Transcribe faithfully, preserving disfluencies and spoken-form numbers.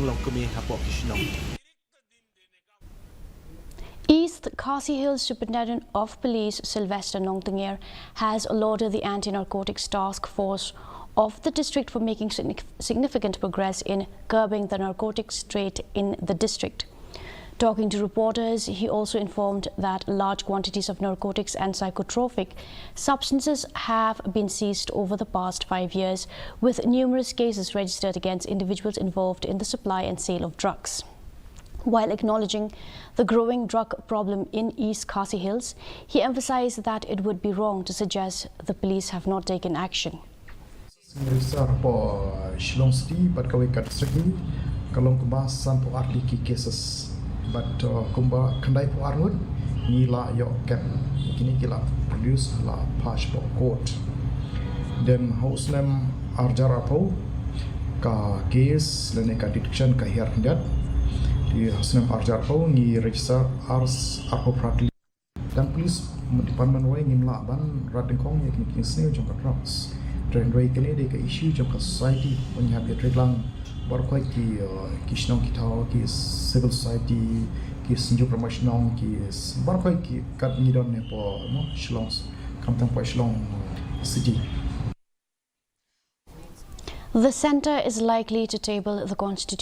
Long kmie hapoh ki shnong. East Khasi Hills Superintendent of Police Sylvester Nongtnger has lauded the Anti-Narcotics Task Force of the district for making signi- significant progress in curbing the narcotics trade in the district. Talking to reporters, he also informed that large quantities of narcotics and psychotropic substances have been seized over the past five years, with numerous cases registered against individuals involved in the supply and sale of drugs. While acknowledging the growing drug problem in East Khasi Hills, he emphasized that it would be wrong to suggest the police have not taken action. Sngewsih hapoh Shillong City bad kawei ka district, ka long kumba sanphew ar tylli ki cases bad, uh, kumba khyndai phew ar ngut ngi la ïoh kem, kine ki la produce, la pass hapoh court. Then ha u snem ar hajar arphew ka case lane ka detection ka hiar khyndiat. Te ha u snem ar hajar arphew ngi register ar, arphew phra tylli. Kan police department wei ngim lah ban rat dyngkhong ïa kine ki jingsniew jong ka drugs. Hynrei kane dei ka issue jong ka society, ban ïa hap ïa trei lang baroh ki, uh, ki shnong ki thaw, ki civil society, ki synjuk rangbah shnong, ki s- baroh ki kat ngi don ne hapoh, mo, Shillong, khamtam hapoh Shillong, uh, City. The centre is likely to table the constitution